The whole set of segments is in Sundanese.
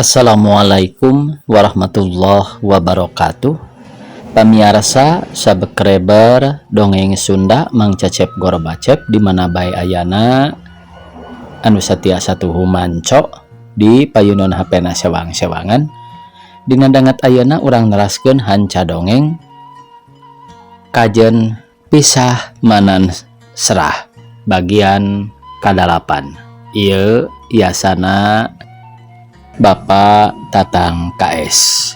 Assalamualaikum warahmatullahi wabarakatuh. Pamiarsa subscriber dongeng Sunda Mang Cecep Gorbacep di mana bae ayana anu satia satuhu manco di payunan HP na sewang-sewangan. Dina danget ayeuna urang neraskeun hanca dongeng kajen pisah manan serah bagian kadalapan. Ieu yasana Bapak Tatang KS.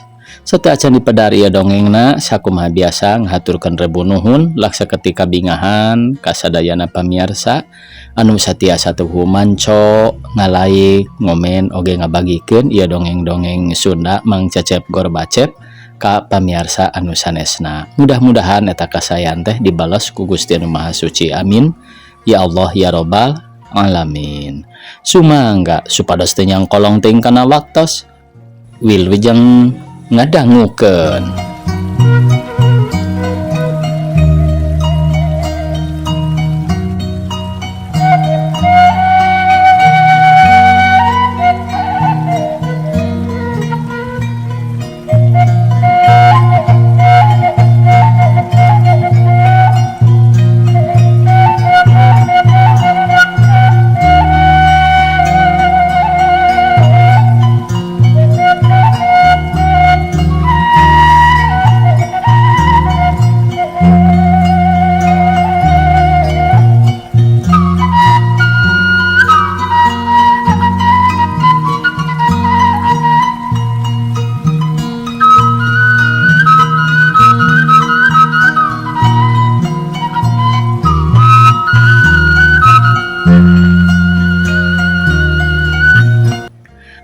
Sateuacan dipedar ieu dongengna sakumaha biasa ngahaturkeun rebu nuhun laksa ketika bingahan kasadayana pamiarsa anu satia satuhu manco ngalaik ngomen oge ngabagikeun ieu dongeng-dongeng Sunda Mang Cecep Gorbacep ka pamiarsa anu sanesna. Mudah-mudahan eta kasayan teh dibales ku Gusti Anu Maha Suci. Amin. Ya Allah ya Robbal alamin. Sumangga supados teu nyangkolong teuing kana waktos wilujeng ngadangukeun.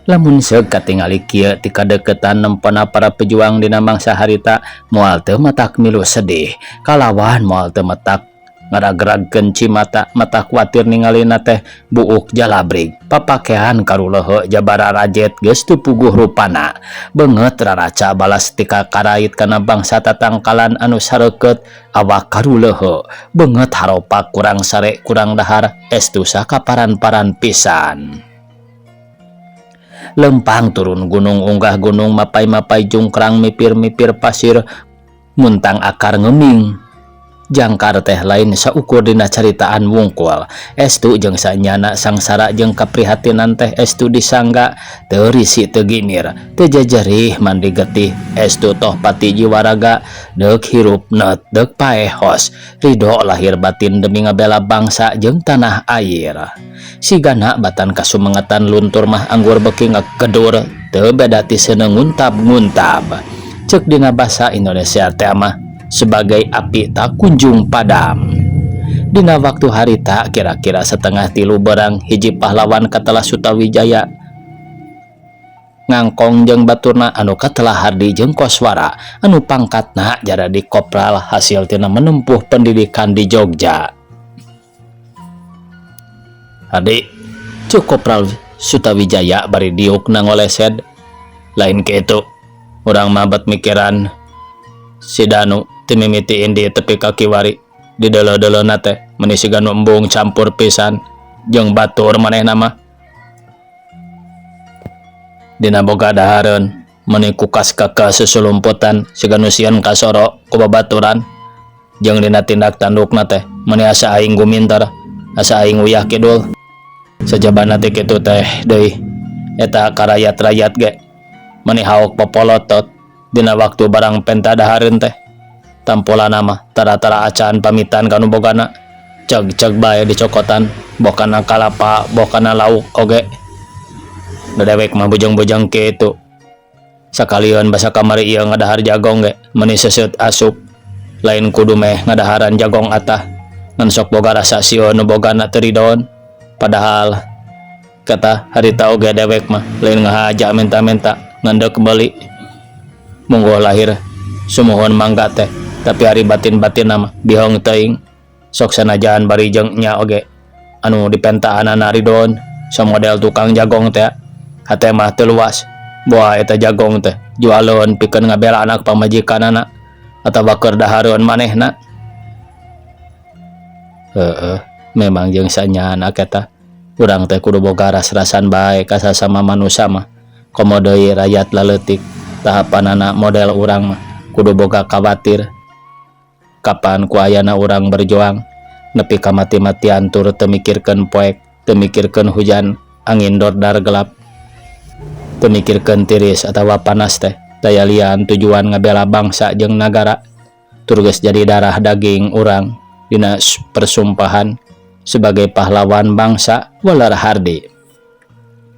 Lamun seug katingali kieu ti kadeukeutan nempona para pejuang dina mangsa harita moal teu matak milu sedih kalawan moal teu matak ngaragragkeun cimata mata kuatir ningalina teh buuk jalabrig papakean karuleuheu jabara rajet geus teu puguh rupana beungeut raraca balas tika karait kana bangsa tatangkalan anu sareukeut awak karuleuheu beungeut haropak kurang sare kurang dahar estu sakaparan-paran pisan. Lempang turun gunung unggah gunung mapai-mapai jungkrang mipir-mipir pasir muntang akar ngeming jangkar teh lain saukur dina caritaan wungkul estu jeung sanyana sangsara jeung kaprihatinan teh estu disangga teu risi teu gimir teu jejerih mandi getih estu toh pati jiwaraga deuk hirup neut deuk paeh hos ridho lahir batin demi ngabela bangsa jeung tanah air. Sigana batan kasumengetan luntur mah anggur beki ngagedur teu beda ti seuneu nguntab-nguntab ceuk dina basa Indonesia teh mah sebagai api tak kunjung padam. Dina waktu harita kira-kira 2:30 berang hiji pahlawan katelah Sutawijaya ngangkong jeung baturna anu katelah Hardi jeung Koswara anu pangkatna jadi kopral hasil tina menempuh pendidikan di Jogja. Hardi ceuk kopral Sutawijaya bari diukna ngolesed lain kitu urang mabet mikiran si Danu ti mimiti indi tepi ka kiwari di deuleu-deuleuna teh meuni siga nu embung campur pisan jeung batur manehna mah dina boga dahareun meuni kukas kekeh susulumputan siga nu sieun kasoro ku babaturan jeung dina tindak tandukna teh meuni asa aing guminter asa aing uyah kidul sajabana teh kitu teh deui eta karayat-rayat ge meuni haok popolotot dina waktu barang penta dahareun teh tampolana mah tara-tara acan pamitan ka nu bogana ceg-ceg bae dicokotan boh kana kalapa boh kana lauk oge da dewek mah bujang-bujang kitu sakalieun basa kamari ieu ngadahar jagong ge meuni seuseut asup lain kudu meh ngadaharan jagong atah ngan sok boga rasa sieun nu bogana teu ridon padahal kata harita oge dewek mah lain ngahaja minta-minta ngan deuk meuli mungguh lahir sumuhun mangga teh tapi ari batin-batin mah bihong teuing sok sanajan bari jeung nya oge anu dipentaanana ridon samodel tukang jagong teh hate mah teu luas boa eta jagong teh jualeun pikeun ngabela anak pamajikanana atawa keur dahareun manehna. Heeh, memang jeung sanyana eta urang teh kudu boga ras-rasan bae ka sasama manusia mah Komo deui rayat laleutik tahapanana model urang mah kudu boga kawatir kapan ku ayana urang berjuang nepi ka mati-matian tur teu mikirkeun poek, teu mikirkeun hujan, angin dordar gelap, teu mikirkeun tiris atawa panas teh daya lian tujuan ngabela bangsa jeung nagara tur geus jadi darah daging urang dina persumpahan sebagai pahlawan bangsa walar hardi.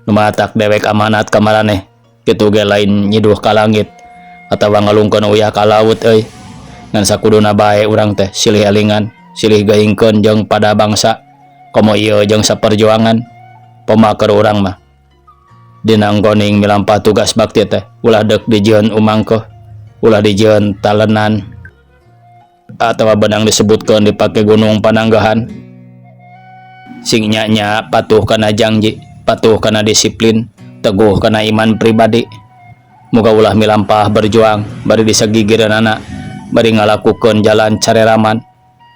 Nu matak dewek amanat ka maraneh kitu ge lain nyiduh ka langit atawa ngalungkeun uyah ka laut euy, ngan sakuduna bae urang teh silih elingan, silih geuingkeun jeung pada bangsa komo ieu jeung saperjuangan. Pamaker urang mah dina nggoning milampah tugas bakti teh ulah deuk dijieun umangkeuh, ulah dijieun talenan atawa beunang disebutkeun dipake gunung pananggahan. Sing nya-nya patuh kana janji, patuh kana disiplin, teguh kana iman pribadi. Muga ulah milampah berjuang bari disagigireunana bari ngalakukeun jalan careraman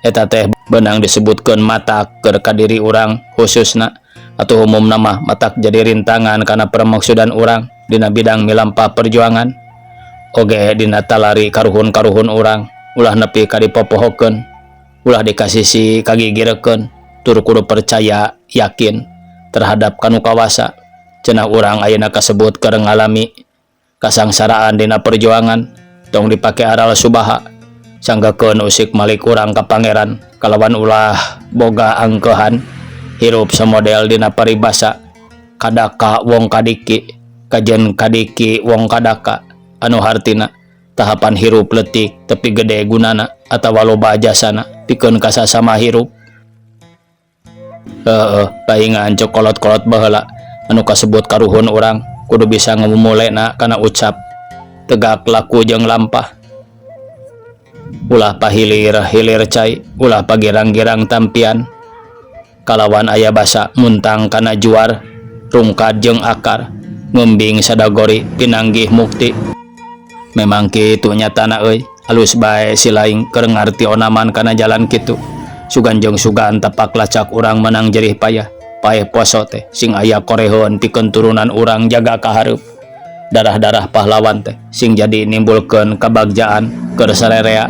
eta teh beunang disebutkeun matak keur ka diri urang khususna atau umumna mah matak jadi rintangan kana permaksudan urang dina bidang milampah perjuangan oge dina talari karuhun-karuhun urang ulah nepi ka dipopohokeun, ulah dikasisi kagigirekeun, tur kudu percaya yakin terhadap kanu kawasa. Cenah urang ayeuna kasebut keur ngalami kasangsaraan dina perjuangan tong dipake aral subaha, sanggakeun usik malik urang ka Pangeran kalawan ulah boga angkehan hirup samodel dina paribasa kadaka wong kadiki, kajen kadiki wong kadaka, anu hartina tahapan hirup leutik tapi gede gunana atawa loba jasana pikeun kasasama hirup. Heeh, paingan cek kolot-kolot baheula anu kasebut karuhun urang kudu bisa ngamumulena kana ucap tegak laku jeung lampah, ulah pahilir hilir cai, ulah pagirang-girang tampian, kalawan aya basa muntang kana juar, rungkad jeung akar, ngembing sadagori pinanggih mukti. Memang kitu nyatana euy, alus bae si laing keur ngarti onaman kana jalan kitu. Sugan jeung sugan tapak lacak urang menang jerih payah paeh poso teh sing aya koreheun pikeun turunan urang jaga kahareup. Darah-darah pahlawan teh sing jadi nimbulkeun kabagjaan keur sarerea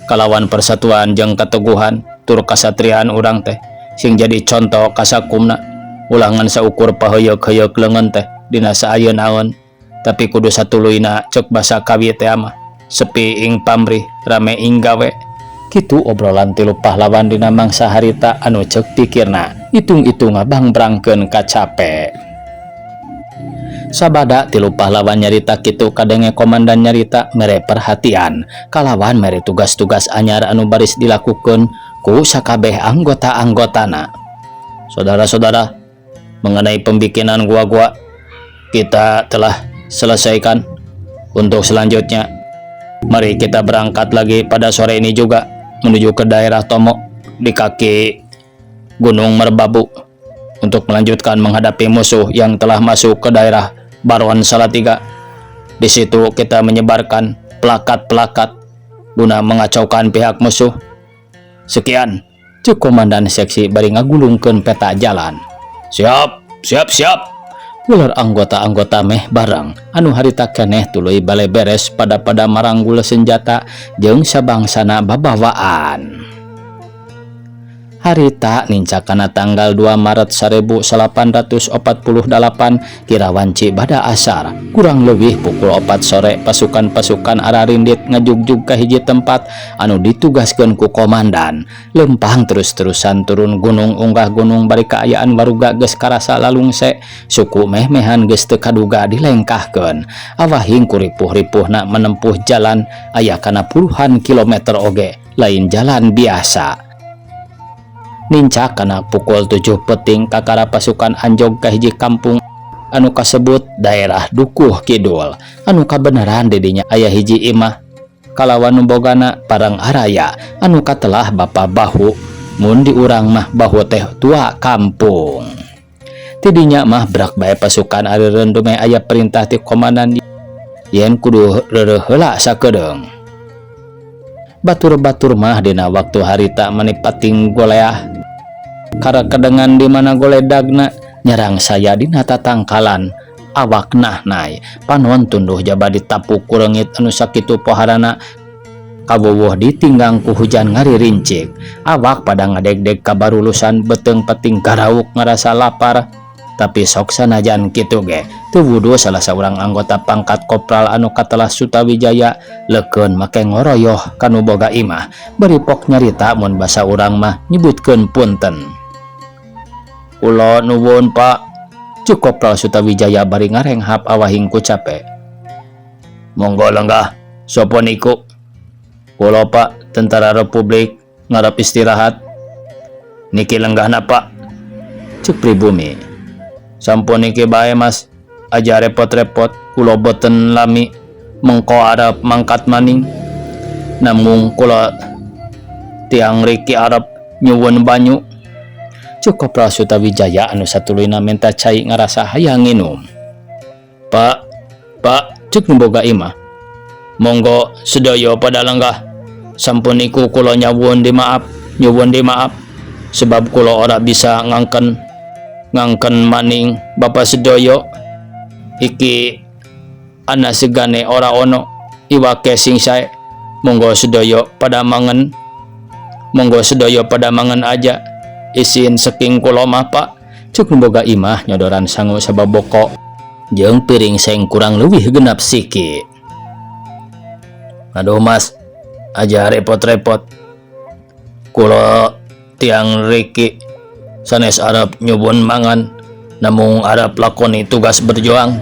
kalawan persatuan jeung keteguhan tur kasatriaan urang teh sing jadi contoh kasakumna. Ulah ngan saukur paheuyeuk-heuyeuk leungeun teh dina saayeun-aeun, tapi kudu satuluyna. Cek basa kawi teh mah sepi ing pamrih, rame ing gawe. Kitu obrolan tilu pahlawan dina mangsa harita anu cek pikirna hitung-hitung ngabangbrangkeun kacape. Sabada tilu pahlawan nyarita kitu, kadenge komandan nyarita mere perhatian kalawan mere tugas-tugas anyar anu baris dilakukeun ku sakabeh anggota-anggotana. Saudara-saudara, mengenai pembikinan gua-gua kita telah selesaikan. Untuk selanjutnya, mari kita berangkat lagi pada sore ini juga menuju ke daerah Tomo di kaki Gunung Merbabu untuk melanjutkan menghadapi musuh yang telah masuk ke daerah Baron Salatiga. Di situ kita menyebarkan plakat-plakat guna mengacaukan pihak musuh. Sekian, cek komandan seksi bari ngagulungkeun peta jalan. Siap, siap, siap. Ular anggota-anggota meh barang anu harita keneh tuluy bale beres pada-pada maranggul senjata jeung sabangsana babawaan. Harita nincak kana tanggal 2 Maret 1848 kira wanci bada asar kurang lebih pukul 4 sore, pasukan-pasukan ararindit ngajugjug ka hiji tempat anu ditugaskeun ku komandan. Lempang terus-terusan turun gunung, unggah gunung, bari kaayaan baruga geus karasa lalungse, suku meh-mehan geus teu kaduga dilengkahkeun. Awahing kuripuh-ripuhna menempuh jalan aya kana puluhan kilometer oge lain jalan biasa. Nincak kana pukul 7 peuting, kakara pasukan anjog ka hiji kampung anu kasebut daerah Dukuh Kidul, anu kabeneran didinya aya hiji imah kalawan nu bogana parang araya anu katelah Bapak Bahu. Mun di urang mah Bahu teh tua kampung. Tidinya mah brak bae pasukan areureun dumeh aya perintah ti komandan yen kudu reureuh heula sakedeung. Batur-batur mah dina waktu harita mani pating goleah kara kedengan di mana goledagna nyerang saya dina tatangkalan. Awak nahnay, panon tunduh jaba ditapuk ku reungit anu sakitu poharana, kawuwuh ditinggang ku hujan ngaririncik. Awak pada ngadegdeg kabarulusan, beuteung peting garauk ngarasa lapar. Tapi sok sanajan kitu ge teu wudu salah saurang anggota pangkat kopral anu katelah Sutawijaya leukeun make ngoroyoh ka nu boga imah bari pok nyarita mun basa urang mah nyebutkeun punten. Kula nuwun, Pak, cuk Kopral Sutawijaya bari ngarenghap awahing ku cape. Monggo lenggah, sapa niku? Kula, Pak, tentara Republik, ngarep istirahat. Niki lenggahna, Pak, cuk pribumi. Sampun niki bae, Mas, aja repot-repot, kula boten lami, mengko arep mangkat maning. Namung kula tiang riki arep nyuwun banyu, cuk Kopral Sutawijaya anu satuluyna minta cai ngarasa hayang nginum. Pak, Pak, cuk nu boga imah. Monggo sedaya pada lenggah. Sampun niku kula nyawun dimaaf, nyuwun dimaaf sebab kula ora bisa ngangken ngangken maning bapak sedaya. Iki ana segane ora ono, iwake sing sae. Monggo sedaya pada mangan, monggo sedaya pada mangan aja. Isin saking kula mah, Pak, cuk nu boga imah nyodoran sangu sababoko jeung piring seng kurang leuwih 6 siki. Aduh, Mas, aja repot-repot. Kula tiang riki sanes arep nyuwun mangan, namung arep lakoni tugas berjuang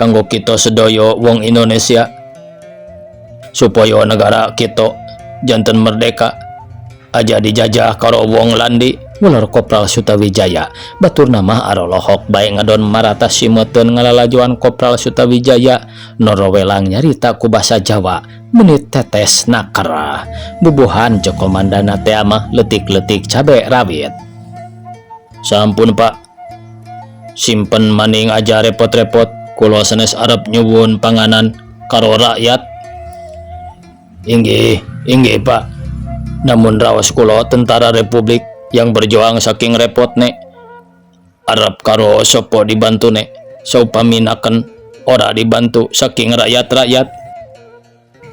kanggo kita sedaya wong Indonesia supaya negara kita janten merdeka, aja dijajah karo wong Landi, ular Kopral Sutawijaya. Baturna mah arolohok bae ngadon marata simeteun ngalalajoan Kopral Sutawijaya norowelang nyarita ku basa Jawa menit tetes nakara. Bubuhan cek komandana teh mah letik-letik cabe rawit. Sampun, Pak, simpen maning, aja repot-repot. Kula sanes arep nyuwun panganan karo rakyat. Inggih, inggih, Pak. Namun raos kula tentara Republik yang berjuang saking repot nek arep karo sopo dibantu nek saupaminaken ora dibantu saking rakyat-rakyat?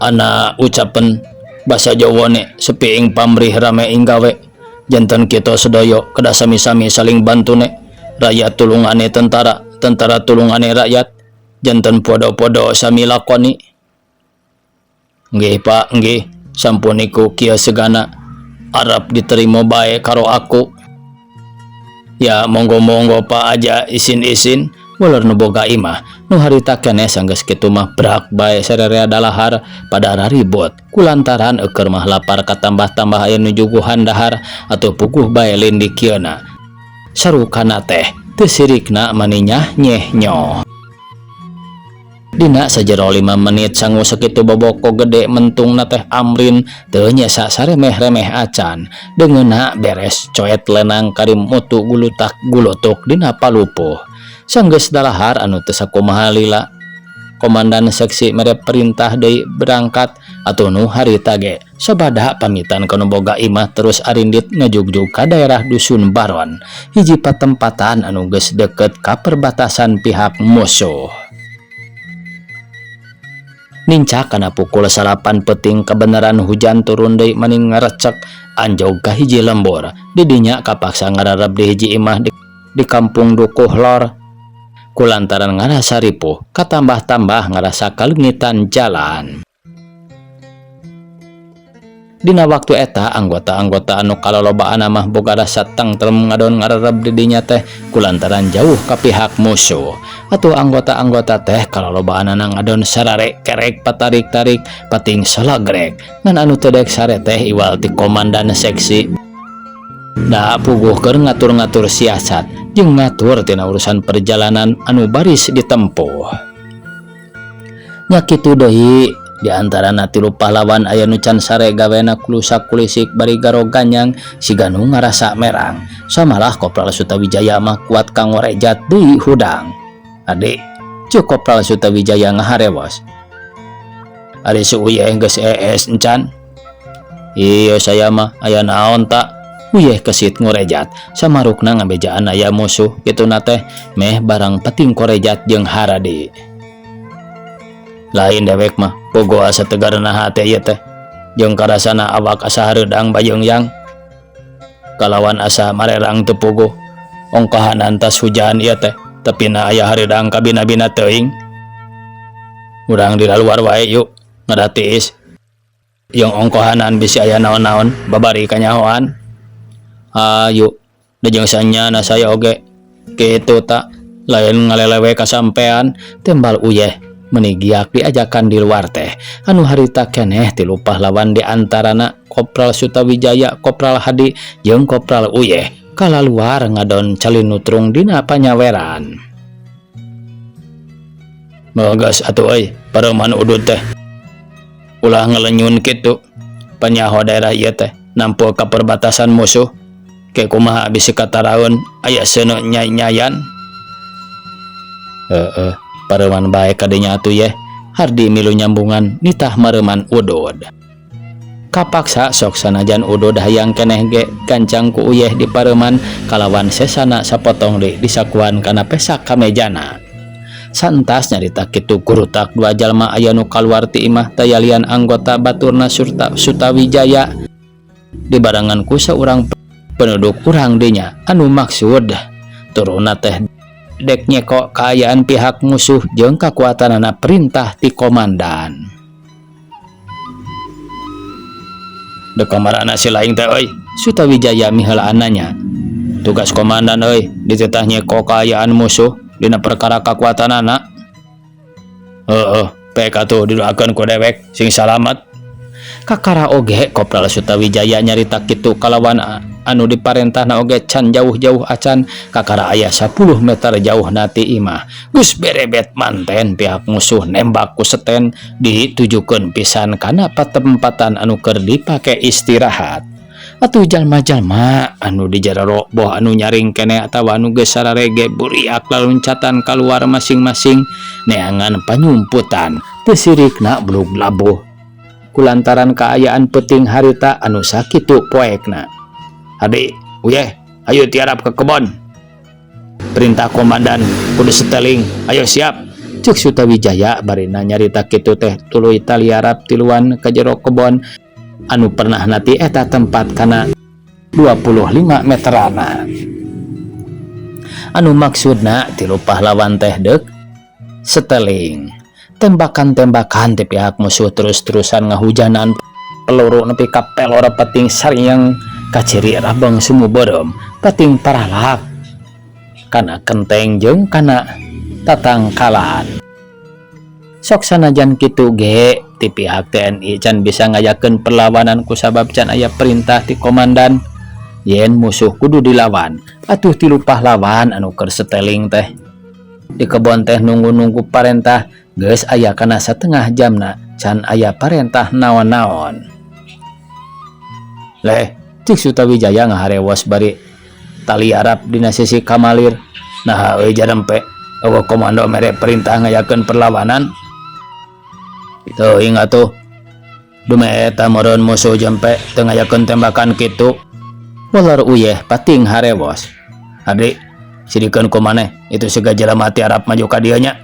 Ana ucapan basa Jawa nek sepi ing pamrih rame ing gawe. Janten kita sedaya kedah sami-sami saling bantu nek rakyat tulungane tentara, tentara tulungane rakyat, janten podo-podo sami lakoni. Nggih, Pak, nggih. Sampun niku kieu segana arep diterima bae karo aku. Ya monggo-monggo, Pak, aja isin-isin, uler nu boga imah. Nu harita keneh sanggeus kitu mah brak bae sarerea dalahar pada raribut kulantaran eueur mah lapar katambah-tambah aya nu juguhan dahar atau puguh bae lindikieuna. Sarukana teh teu sirikna maninyah nyeh nyoh. Dina sajero 5 menit sangu sakitu boboko gede mentungna teh amrin teu nyesa saremeh-remeh acan. Deungeunna beres coet lenang karim mutu gulutak gulutuk dina palupuh. Sanggeus dalahar anu teu sakumaha lila, komandan seksi mere perintah deui berangkat. Atuh nu harita ge sabada pamitan ka nu boga imah terus arindit ngajugjug ka daerah Dusun Baron, hiji patempatan anu geus deket ka perbatasan pihak musuh. Nincak kana pukul 9 peuting kebenaran hujan turun deui maning ngarecek anjog ka hiji lembur. Didinya kapaksa ngararab di hiji imah di kampung Dukuh Lor kulantaran ngarasa ripuh katambah-tambah ngarasa kaleungitan jalan. Dina waktu eta anggota-anggota anu kalolobaan mah boga rasa tengtrem ngadon ngararab di dinya teh kulantaran jauh ka pihak musuh. Atuh anggota-anggota teh kalolobaan ngadon sarare kerek patarik-tarik pating salagrek, ngan anu teu daek sare teh iwal ti komandan seksi. Da puguh keur ngatur-ngatur siasat jeung ngatur tina urusan perjalanan anu baris ditempuh. Nya kitu deui, di antarana tilu pahlawan aya nu can sare, gawena kulusak kulisik bari garo ganyang siga nu ngarasa merang. Samalah Kopral Sutawijaya mah kuat kangorejat deui hudang. Ade, cuk Kopral Sutawijaya ngaharewos. Ari si Uyeh geus ees encan? Iya, saya mah aya naon tak? Uyeh kesit ngorejat samarukna ngabejaan aya musuh kituna teh meh barang peting korejat jeung haradi. Lain dewek mah bogo asa tegarna hate ieu teh jeung karasana awak asa hareudang bayeungyang kalawan asa marerang teu puguh ongkohanan tas hujan ieu teh tepina aya hareudang kabina-bina teuing. Urang di luar wae yuk ngadah tiis jeung ongkohanan bisi aya naon-naon babari kanyahoan. Ayo da jeung sanyana saya oge kitu ta lain ngalelewe kasampean tembal Uyeh meni giak diajakan di luar teh anu harita keneh tilu pahlawan di antarana Kopral Sutawijaya, Kopral Hadi jeung Kopral Uyeh kalaluar ngadon calinutrung dina panyaweran. Bagas atuh euy pareuman udud teh ulah ngelenyun kitu panyaho daerah ieu teh nampo ka perbatasan musuh ke kumaha bisi kataraeun aya seuneu nyai-nyayan. Heeh, pareuman bae kadinya atuh yeh. Hardi milu nyambungan nitah mareuman udud. Kapaksa sok sanajan udud hayang keneh ge gancang ku Uyeh di pareuman kalawan sesana sapotong deui disakuan kana pesak kamejana. Santas nyarita kitu gurutak dua jalma aya nu kaluar ti imah tayalian anggota baturna surta Sutawijaya dibarengan ku saurang penduduk urang dinya anu maksud turunna teh dek nyeko kaayaan pihak musuh jeung kakuatanana perintah ti komandan. Dek kamarana si laing teh euy Sutawijaya miheulaan nanya. Tugas komandan euy dititah nyeko kaayaan musuh dina perkara kakuatanana. Heeh, pek atuh didoakeun ku dewek sing salamat. Kakara oge Kopral Sutawijaya nyarita kitu kalawan anu diparentahna oge can jauh-jauh acan kakara aya 10 meter jauhna ti imah. Geus berebet manten pihak musuh nembak ku seten ditujukeun pisan kana patempatan anu keur dipake istirahat. Atuh jalma-jalma anu di jero boh anu nyaring keneh atawa anu geus sararege buriak laluncatan kaluar masing-masing neangan panyumputan teu sirikna belug labuh kulantaran kaayaan peuting harita anu sakitu poekna. Hadi, Uyeh, ayo tiarap ke kebon. Perintah komandan kudu seteling, ayo siap. Cek Sutawijaya barina nyarita kitu teh tuluy taliarap tiluan ka jero kebon anu pernah nati eta tempat kana 25 meterana. Anu maksudna tilu pahlawan teh deuk seteling. Tembakan-tembakan ti pihak musuh terus-terusan ngahujanan peluru nepi ka pelor peting sariang kaciri rabeng sumu beureum peting paralak kana kenteng jeung kana tatangkalan. Sok sanajan kitu ge ti pihak TNI can bisa ngayakeun perlawanan kusabab can aya perintah ti komandan yen musuh kudu dilawan. Atuh tilu pahlawan anu keur seteling teh di kebon teh nunggu-nunggu parentah geus aya kana satengah jamna can aya parentah naon-naon. Leh, cik Sutawijaya ngaharewos bari tali Arab dina sisi kamalir. Naha euy jarempe eueuh komando mere perintah ngayakeun perlawanan. Teuing atuh dume eta meureun musuh jempe teu ngayakeun tembakan kitu. Walar Uyeh pating harewos. Adi, sidikeun ku maneh itu siga jelema ti Arab maju ka dieu nya.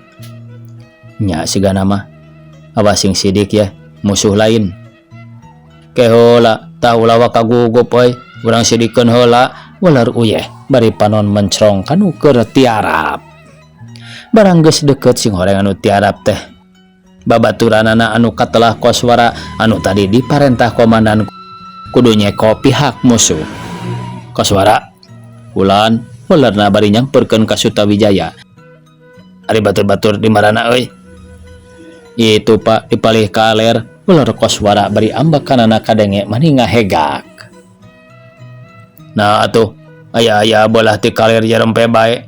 Nya sigana mah awas sing sidik ya musuh lain. Ke heula tah ulah waka gugup euy urang sidikeun heula. Walar Uyeh bari panon mencrong kanu keur tiarap. Barang geus deukeut sing horeng anu tiarap teh babaturanana anu katelah koswara anu tadi diparentah komandan kudu nyeko pihak musuh. Koswara ulan walarna bari nyamperkeun ka Sutawijaya. Ari batur-batur di marana euy. Itu pak dipalih kaler ular koswara bari ambekanana kadenge mani ngahegak. Nah atuh aya-aya bolah ti kaler jarempe bae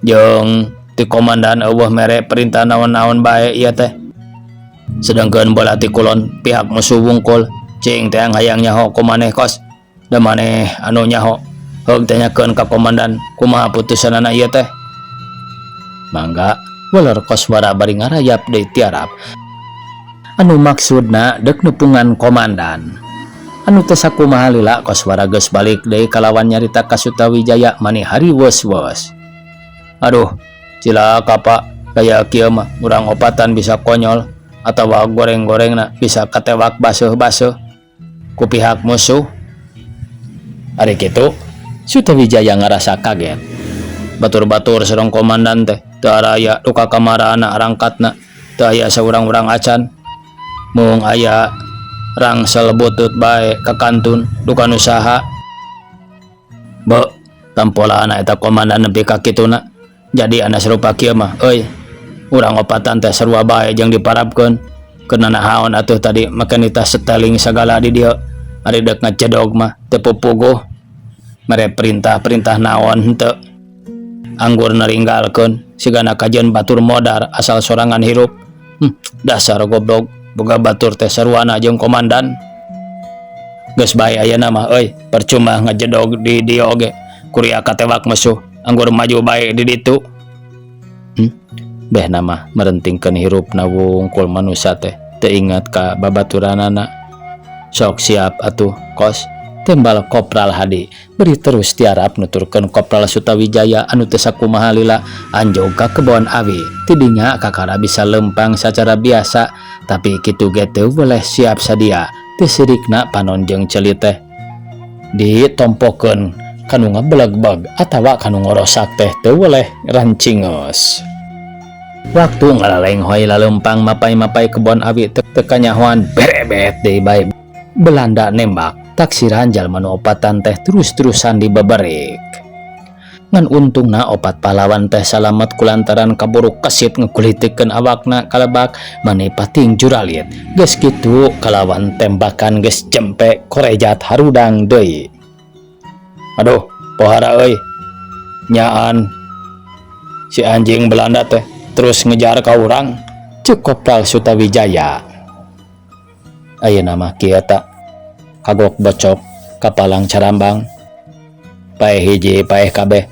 jeung ti komandan eueuh mere perintah naon-naon bae ieu teh. Sedangkan bola ti kulon pihak musuh wungkul cing teh hayang nyaho ku maneh kos da maneh anu nyaho heug tanyakeun ka komandan kumaha putusanana ieu teh. Mangga waler koswara bari ngarayap deui tiarap anu maksudna deuk nepungan komandan. Anu teu sakumaha lila Koswara geus balik deui kalawan nyarita ka Sutawijaya mani hariweus-weus. Aduh, cilaka Pak, kaya kieu mah urang opatan bisa konyol atawa goreng-gorengna bisa katewak baseuh-baseuh ku pihak musuh. Ari kitu, Sutawijaya ngarasa kaget. Batur-batur sareng komandan teh teu araya duka kamarana arangkatna, teu aya saurang-urang acan. Mung aya rangsel butut bae ka kantun duka nu saha. Beuh, tampolana eta komandan nepi ka kituna. Jadi anu sarupa kieu mah euy, urang opatan teh sarua bae jeung diparabkeun. Keur nanahaon atuh tadi make nitah seteling sagala di dieu. Ari deuk ngajedog mah teu pupuguh. Mere perintah-perintah naon henteu. Anggur naringgalkeun sigana kajeun batur modar asal sorangan hirup. Dasar goblok boga batur teh saruana jeung komandan. Geus bae ayeuna mah euy, percuma ngajedog di dieu oge. Kuria katewak musuh, anggur maju bae di ditu. Behna mah merentingkeun hirupna wungkul manusa teh teu inget ka babaturanana. Sok siap atuh Kos, timbal Kopral Hadi beri terus tiarap nuturkeun Kopral Sutawijaya anu teu sakumaha lila anjog ka kebon awi. Tidinya kakara bisa lempang sacara biasa, tapi kitu ge teu weleh siap sadia. Teu sirikna panon jeung ceuli teh ditompokeun kanu ngabelegbeg atawa kanu ngorosak teh teu weleh rancingeus. Waktu ngalalenghoy lalempang mapai-mapai kebon awi teu kanyahoan berebet deui bae Belanda nembak. Taksiran jalma nu opatan teh terus-terusan dibeberik. Ngan untungna opat pahlawan teh salamet kulantaran kaburu kesit ngeukulitikeun awakna kalebak mani pating juralit. Geus kitu kalawan tembakan geus jempe korejat harudang deui. Aduh, pohara euy. Nyaan si anjing Belanda teh terus ngejar ka urang, ceuk Kopral Sutawijaya. Ayeuna mah kieu ta, kagok bocok kapalang carambang. Paeh hiji paeh kabeh,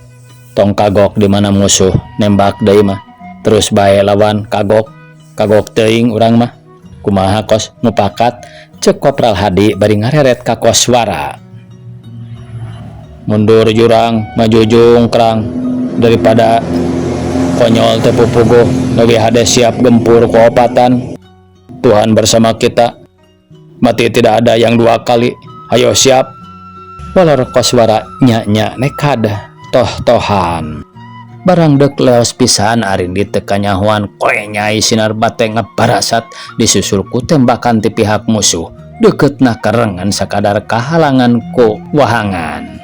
tong kagok di mana musuh nembak deui mah. Terus bae lawan kagok, kagok teuing urang mah. Kumaha Kos mupakat, ceuk Kopral Hadi bari ngareret ka Koswara. Mundur jurang, maju jungkrang, daripada konyol teu pupuguh leuwih hade siap gempur ku opatan. Tuhan bersama kita. Mati tidak ada yang dua kali. Ayo siap. Walor Koswara nya-nya nekad toh-tohan. Barang dek leos pisan arindi teu kanyahoan korenyai sinar bate ngebarasat disusul ku tembakan ti pihak musuh. Deketna kerengan sakadar kahalangan ku wahangan.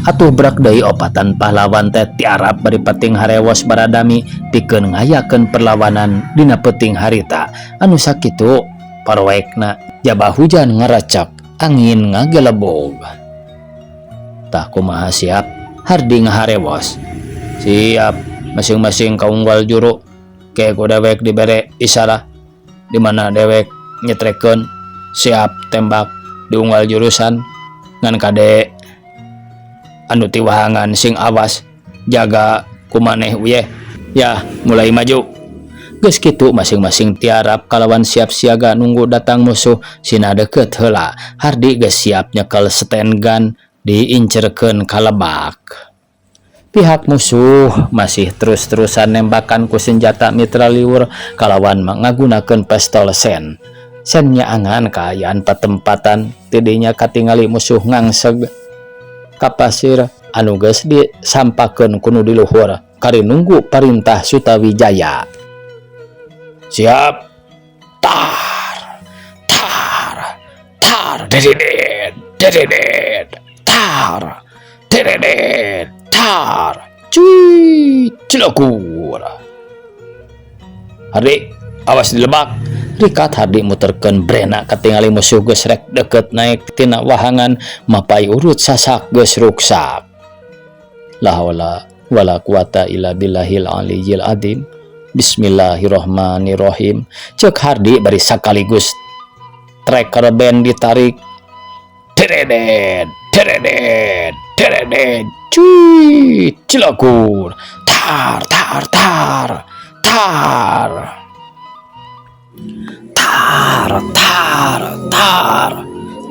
Atuh brak deui opatan pahlawan teh tiarap bari peting harewos baradami pikeun ngayakeun perlawanan dina peuting harita anu sakitu paroekna jaba hujan ngaracak angin ngagelebog. Tah kumaha siap? Hardi ngaharewos. Siap, masing-masing kaunggal juru ke ku dewek dibere isarah di mana dewek nyetrekeun siap tembak di unggal jurusan ngan kade anu ti wahangan sing awas jaga kumaneh uyeh ya mulai maju. Geus kitu masing-masing tiarap kalawan siap siaga nunggu datang musuh sina deket heula. Hardi geus siap nyekel sten gun diincerkeun ka lebak. Pihak musuh masih terus-terusan nembakan ku senjata mitraliur kalawan ngagunakeun pistol sen. Sen nyaangan kaayaan patempatan tidinya katingali musuh ngangseg ka pasir anu geus disampakeun ku nu di luhur kari nunggu parintah Sutawijaya. Siap. Tar. Tar. Tar. Dededet. Dededet. Tar. Dededet. Tar. Cuy. Cilakur. Hardi, awas di lebak. Rikat Hardi muterkeun brena katingali musuh geus rek deket naik tina wahangan mapai urut sasak geus ruksak. La haula wala quwata illa billahil aliyyil azim. Bismillahirrahmanirrahim. Ceuk Hardi bari sakaligus tracker band ditarik. Teredet, teredet, teredet. Cuy, cilakur. Tar, tar, tar, tar. Tar, tar, tar.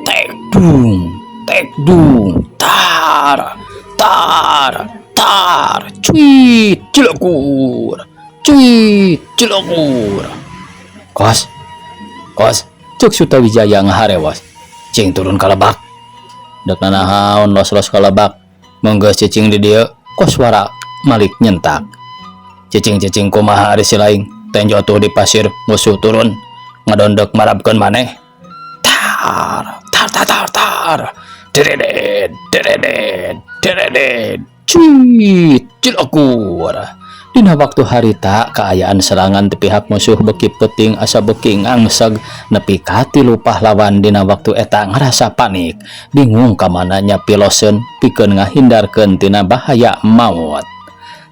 Tek. Dung, tek dung, tar, tar, tar, cuit, cilekur, cuit, cilekur. Kos, kos, cek Sutawijaya ngaharewas. Cing turun ka lebak. Dek nanahaon los-los ka lebak. Menggeus cicing di dieu, Koswara malik nyentak. Cicing-cicing kumaha ari si laing, tenjo tuh di pasir musuh turun, ngadondek marabkeun maneh. Tar, tar, tar, tar, tar. Deredet, deredet, deredet. Cuit, cilekur. Dina waktu harita kaayaan serangan ti pihak musuh beki penting asa beki ngangseg nepi ka tilu pahlawan dina waktu eta ngarasa panik, bingung kamana nyapiloseun pikeun ngahindarkeun tina bahaya maut.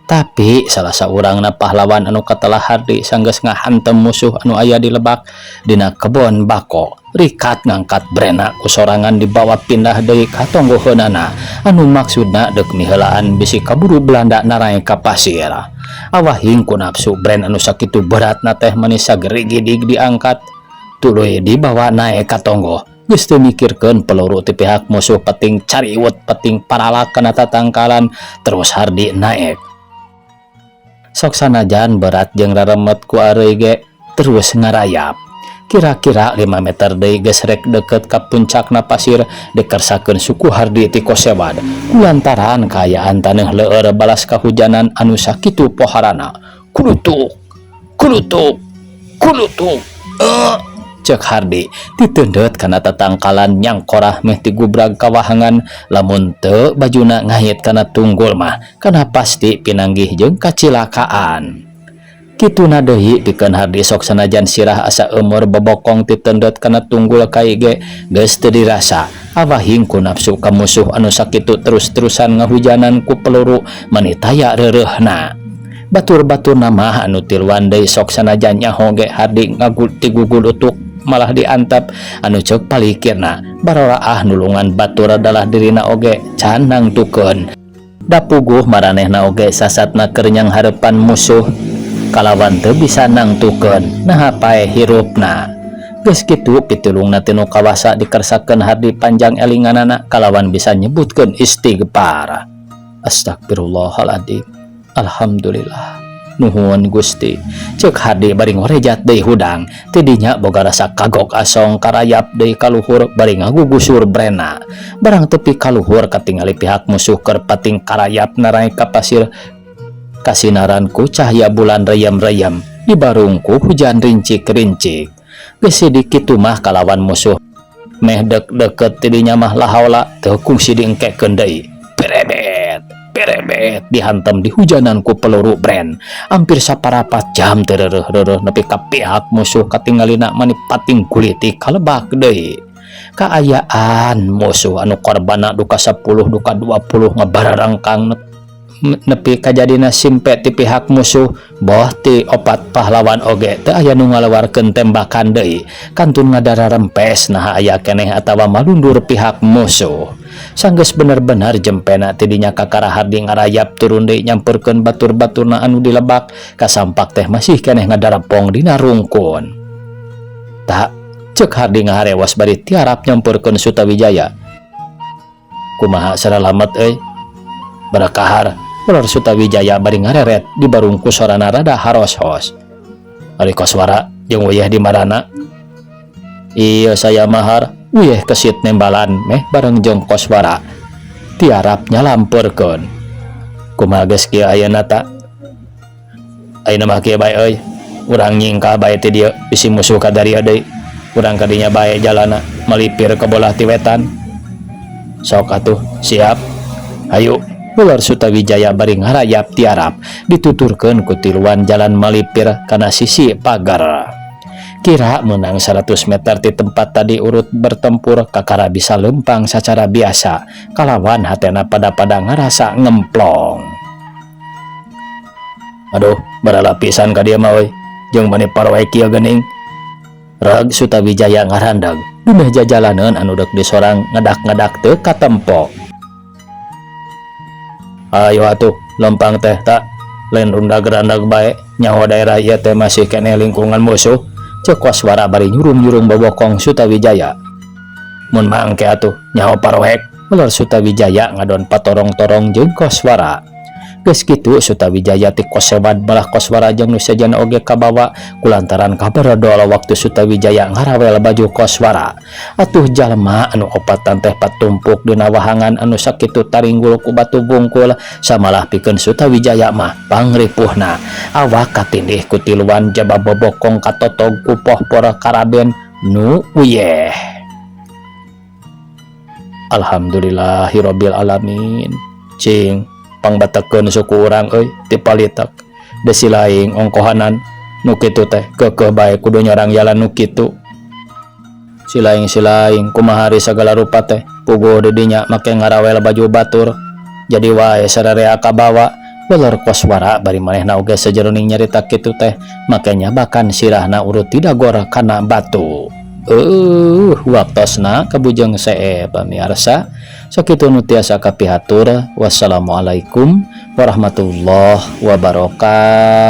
Tapi salah saurangna pahlawan anu katelah Hardi sanggeus ngahantem musuh anu aya di lebak dina kebon bako rikat ngangkat brena ku sorangan dibawa pindah deui ka tonggoheunana anu maksudna deuk miheulaan bisi kaburu Belanda naraek ka pasir. Awahing ku nafsu bren anu sakitu beratna teh mani sagerigidig diangkat tuluy dibawa naek ka tonggoh, geus teu mikirkeun peluru ti pihak musuh peting cariwut peting paralak kana tatangkalan, terus Hardi naek. Sok sanajan berat jeung raremet ku areuy ge terus ngarayap. Kira-kira 5 meter deui geus rek deket ka puncakna pasir, dikersakeun suku Hardi ti kosewad kulantaran kaayaan taneuh leueur balas kahujanan anu sakitu poharana. Kulutuk, kulutuk, kulutuk, eh, cek Hardi titendet kana tatangkalan nyangkorah meh tigubrag kawahangan. Lamun teu bajuna ngahit kana tunggul mah kana pasti pinanggih jeung kacilakaan. Kituna deui pikeun Hardi, sok sanajan sirah asa eumeur bobokong titendet kana tunggul kai ge geus teu dirasa, awahing ku nafsu ka musuh anu sakitu terus-terusan ngahujanan ku peluru mani taya reureuhna. Batur-batur mah anu tiluan deui, sok sanajan nyaho ge Hardi ngagul tigugulutuk malah diantep anu ceuk palikirna baroraah nulungan batur adalah dirina oge can nangtukeun. Da puguh maranehna oge sasatna keur nyanghareupan musuh kalawan teu bisa nangtukeun naha paeh hirupna. Geus kitu pitulungna tinu kawasa dikersakeun Hardi panjang elinganana kalawan bisa nyebutkeun istighfar. Astagfirullahaladzim, alhamdulillah, nuhun Gusti, cek Hardi bari ngorejat deui hudang. Tidinya boga rasa kagok asong karayap deui kaluhur bari ngagugusur brena. Barang tepi kaluhur katingali pihak musuh keur pating karayap naraek ka pasir, kasinaran ku cahaya bulan reyem-reyem dibarung ku hujan rincik-rincik. Geus kitu mah kalawan musuh meh dek deket tidinya mah lahaula teu kungsi diengkekeun deui. Berebet berebet dihantam dihujanan ku peluru bren hampir saparapat jam teu reureuh-reureuh nepi ka pihak musuh katingalina mani pating kuliti kalebak deui. Kaayaan musuh anu korbana duka 10 duka 20 ngabararangkang nepi kajadina simpe ti pihak musuh. Boh ti opat pahlawan oge teu aya nu ngalawarkeun tembakan deui, kantun ngadararempes naha aya keneh atawa malundur pihak musuh. Sanggeus bener-bener jempena tidinya kakara Hardi ngarayap turun deui nyamperkeun batur-baturna anu dilebak. Kasampak teh masih keneh ngadarapong dina rungkun. Tak, cek Hardi ngaharewas bari tiarap nyamperkeun Sutawijaya. Kumaha saralamet euy? Barakahar, ular Sutawijaya bari ngareret dibarung ku sorana rada haros-hos. Ari Koswara jeung Uyeh di marana? Iya, saya mahar. Uyeh kesit nembalan meh bareng jeung Koswara tiarap nyalampeurkeun. Kumaha geus kieu ayeuna ta? Ayeuna mah kieu bae euy, urang nyingkah bae ti dieu bisi musuh kadaria deui. Urang kadinya bae jalana melipir ke bolah ti wetan. Sok atuh, siap, hayu, ular Sutawijaya bari ngarayap tiarap dituturkeun ku tiluan jalan malipir kana sisi pagar. Kira menang 100 meter di tempat tadi urut bertempur kakara bisa lempang secara biasa kalawan hatena pada-pada ngarasa ngemplong. Aduh, baralapisan ka dieu mah euy, jeung mani paroe kieu geuning. Reg Sutawijaya ngarandag dumeh jajalaneun anu deuk disorang ngedak-ngedak teu katempo. Ayo atuh lempang teh tak lain rundag-randag bae, nyaho daerah ieu teh masih keneh lingkungan musuh, cek Koswara bari nyurung-nyurung bobokong Sutawijaya. Mun mangke atuh nyaho parohek Ular Sutawijaya ngadon patorong-torong jeung Koswara. Geus kitu Sutawijaya ti kosewad malah Koswara jeung nu sejenna oge kabawa kulantaran kabarodol waktu Sutawijaya ngarawel baju Koswara. Atuh jalma anu opatan teh patumpuk dina wahangan anu sakitu taringgul ku batu bungkul samalah pikeun Sutawijaya mah pangripuhna. Awak katindih ku tiluan jaba bobokong katotog ku pohpor karaben nu uyeh. Alhamdulillahirabbil alamin. Cing pangbatekeun suku urang euy ti palitek. Desi laing ongkohanan nu kitu teh keukeuh bae kudu nyorang jalan nu kitu. Silaing silaing kumaha ari sagala rupa teh puguh di dinya make ngarawel baju batur. Jadi wae sararea kabawa lolor Koswara bari manehna oge sajeroning nyarita kitu teh make nyabakan sirahna urut tidak gor kana batu. Waktosna kabujeng see pamiarsa sakitu nu tiasa kapihatur. Wassalamualaikum warahmatullahi wabarakatuh.